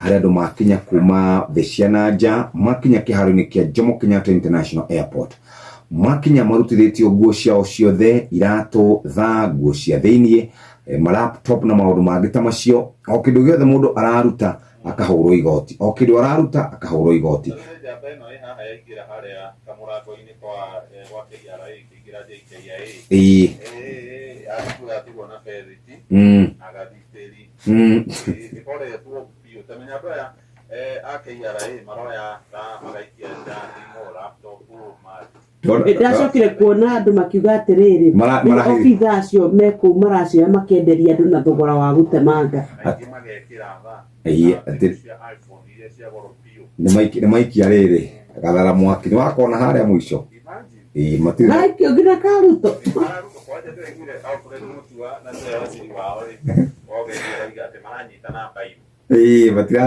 Harĩa andũ makinya kuma thĩ cia na nja, makinya kĩharo-inĩ kĩa Jomo Kenyatta International Airport, makinya marutithĩtio nguo ciao ciothe, iratũ, thaa, nguo cia thĩiniĩ, malaptop na maũndũ mangĩ ta macio. O kĩndũ gĩothe mũndũ araruta akahũrwo igoti, o kĩndũ araruta akahũrwo igoti. Njamba ĩno ĩ haha yaingĩra harĩa kamũrango-inĩ gwa KRA ĩkĩingĩra JKIA. Ĩĩ, atigwo na beriti na gathitĩri. Ĩkoretwo biũ tamenya andũ aya a KRA maroya thaa magaikia nja, thimũ, laptop, Ndacokire kuona andũ makiuga atĩrĩrĩ, rĩu obitha acio me kũu maracioya makenderia andũ na thogora wa gũtemanga. Aingĩ magekĩra thaa Ĩĩ, na thimũ cia iPhone iria cia goro biũ. Nĩ maikia rĩrĩ gathara mwaki nĩ wakona harĩa mũico. Imagine. Ĩĩ, matirĩ. Gaikio nginya karuto. Mararuta kwanja ndĩraiguire Alfred Mutua na nĩwe waziri wao rĩ, ogeria oiga atĩ maranyitana mbairũ. Ĩĩ, matira.